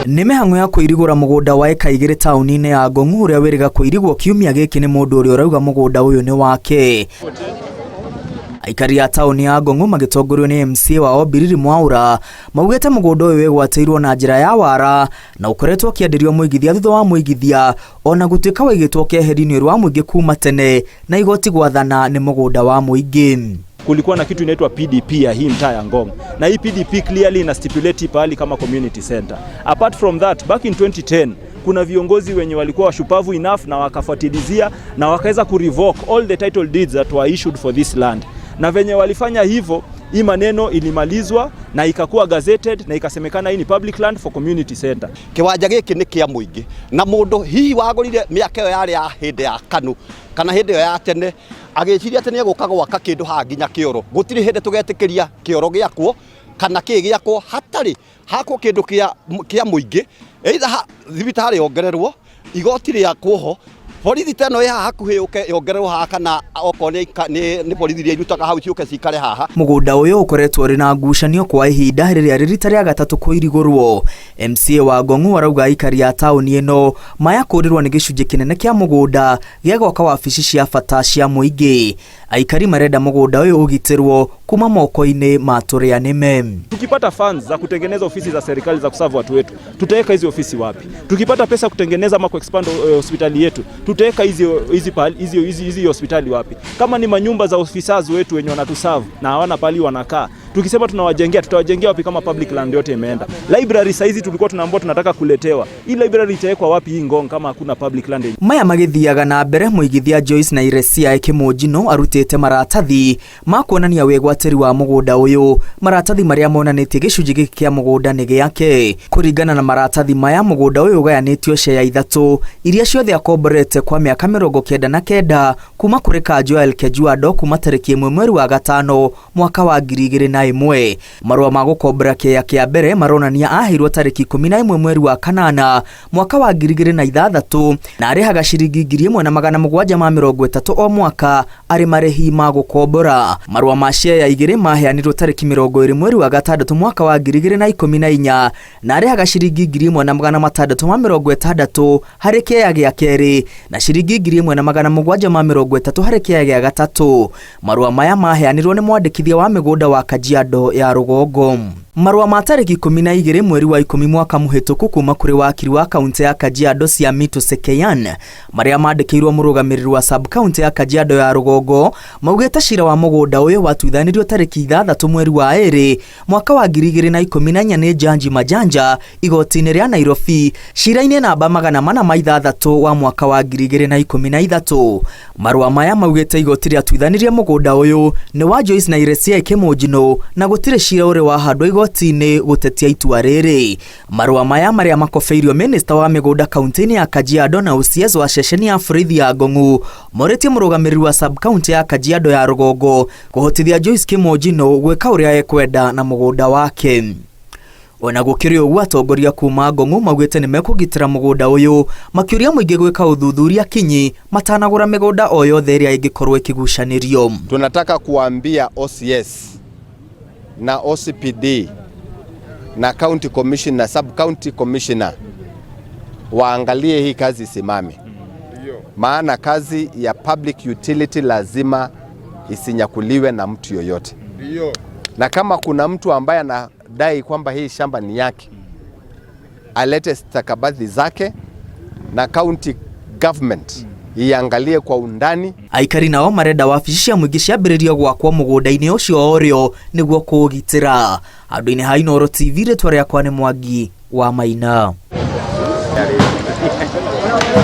Nĩ mĩhang'o ya kũirigũra mũgũnda wa ĩka 2 taũni-inĩ ya Ngong'u ũrĩa wĩrĩga kũirigwo kiumia gĩkĩ nĩ mũndũ ũrĩa ũrauga mũgũnda ũyũ nĩ wake. Aikari a taũni ya Ngong'u magĩtongorio nĩ MCA wao Mbiriri Mwaura maugĩte mũgũnda ũyũ wĩgwatĩirwo na njĩra ya wara na ũkoretwo ũkĩenderio mũigithia thutha wa mũigithia ona gũtuĩka waigĩtwo keheri-inĩ rwa mũingĩ kuma tene na igoti gwathana nĩ mũgũnda wa mũingĩ. Kulikuwa na kitu inaitwa PDP ya hii mtaa ya Ngong, na hii PDP clearly ina stipulate pahali kama community center. Apart from that, back in 2010 kuna viongozi wenye walikuwa washupavu enough na wakafuatilizia na wakaweza kurevoke all the title deeds that were issued for this land, na venye walifanya hivyo, hii maneno ilimalizwa na ikakuwa gazetted na ikasemekana hii ni public land for community center. Kiwanja gĩkĩ nĩ kĩa mũingĩ, na mũndũ hihi wagũrire mĩaka ĩyo yarĩ ya hĩndĩ ya KANU kana hĩndĩ ĩyo ya tene agĩciria atĩ nĩ egũka gwaka kĩndũ haha nginya kĩoro. Gũtirĩ hĩndĩ tũgetĩkĩria kĩoro gĩakwo kana kĩ gĩakwo hatarĩ hakwo kĩndũ kĩa mũingĩ, either thibitarĩ yongererwo, igoti rĩakwo ho, borithi ta ĩno ĩ haha hakuhĩ yũke yongererwo haha, kana okorwo nĩ borithi iria irutaga hau ciũke cikare haha. Mũgũnda ũyũ ũkoretwo ũrĩ na ngucanio kwa ihinda rĩrĩa rĩ rita rĩa gatatũ kũirigũrwo. MCA wa Ngong'u arauga aikari a taũni ĩno maya kũrĩrwo nĩ gĩcunjĩ kĩnene kĩa mũgũnda gĩa gwaka wabici cia bata cia mũingĩ. Aikari marenda mũgũnda ũyũ ũgitĩrwo kuma moko-inĩ ma tũrĩa nĩme. Tukipata funds za kutengeneza ofisi za serikali za kuserve watu wetu, tutaweka hizi ofisi wapi? Tukipata pesa kutengeneza ama kuexpand hospitali yetu, tutaweka hizi hizi hizi hizi hizi hospitali wapi? Kama ni manyumba za officers wetu wenye wanatuserve na hawana pali wanakaa, tukisema tunawajengea, tutawajengea wapi kama public land yote imeenda? Library saizi tulikuwa tunaambiwa tunataka kuletewa. Hii library itawekwa wapi hii Ngong kama hakuna public land? Maya magĩthiaga na mbere, mũigithia Joyce Nairecia Kĩmũnjino arutĩte maratathi ma kuonania wĩgwatĩri wa mũgũnda ũyũ, maratathi marĩa monanĩtie gĩcunjĩ gĩkĩ kĩa mũgũnda nĩ gĩake. Kũringana na maratathi maya, mũgũnda ũyũ ũgayanĩtio share 3 iria ciothe akomborete kwa mĩaka 99 kuma kũrĩ kanjũ ya Elkejuado kuma tarĩki 1 mweri wa gatano mwaka wa 2001. Marũa ma gũkombora kĩea kĩa mbere maronania aheirwo tarĩki 11 mweri wa kanana mwaka wa 2006 na arĩhaga ciringi 1730 o mwaka arĩ marĩhi ma gũkombora. Marũa ma share 2 maheanirwo tarĩki 20 mweri wa gatandatũ mwaka wa 2014 na arĩhaga ciringi 1660 harĩ kĩea gĩa kerĩ na ciringi 1730 harĩ kĩea gĩa gatatũ. Marũa maya maheanirwo nĩ mwandĩkithia wa mĩgũnda wa Kajiado ya rũgongo. Marũa ma tarĩki 12 mweri wa 10 mwaka mũhĩtũku kuma kũrĩ wakiri wa kaunti ya Kajiado Siamito Sekeyan marĩa mandĩkĩirwo mũrũgamĩrĩri wa sub kaunti ya Kajiado ya rũgongo maugĩte cira wa mũgũnda ũyũ watuithanirio tarĩki 6 mweri wa 2 mwaka wa 2014 nĩ Jaji Majanja igoti-inĩ rĩa Nairobi cira-inĩ namba 406 wa mwaka wa 2013. Marũa maya maugĩte igoti rĩatuithanirie mũgũnda ũyũ nĩ wa Joyce Nairecia Kĩmũnjino na gũtirĩ cira ũrĩ wahandwo igoti-inĩ gũtetia itua rĩrĩ. Marũa maya marĩa makobeirio minista wa mĩgũnda kaunti-inĩ ya Kajiado na OCS wa ceceni ya borithi ya Ngong'u morĩtie mũrũgamĩrĩri wa sub kaunti ya Kajiado ya rũgongo kũhotithia Joyce Kĩmũnjino gwĩka ũrĩa ekwenda na mũgũnda wake. Ona gũkĩrĩ ũguo, atongoria kuma Ngong'u maugĩte nĩ mekũgitĩra mũgũnda ũyũ, makĩũria mũingĩ gwĩka ũthuthuria kinyi matanagũra mĩgũnda o yothe ĩrĩa ĩngĩkorwo ĩkĩgucanĩrio. Tunataka kuambia OCS na OCPD na county commissioner, sub county commissioner waangalie hii kazi isimame, maana kazi ya public utility lazima isinyakuliwe na mtu yoyote. Na kama kuna mtu ambaye anadai kwamba hii shamba ni yake, alete stakabadhi zake na county government iangalie kwa undani. Aikari nao marenda wabici cia mũingĩ ciambĩrĩrio gwakwo mũgũnda-inĩ ũcio orĩo nĩguo kũũgitĩra. Handũ-inĩ ha Inooro TV, rĩtwa rĩakwa nĩ Mwangi wa Maina.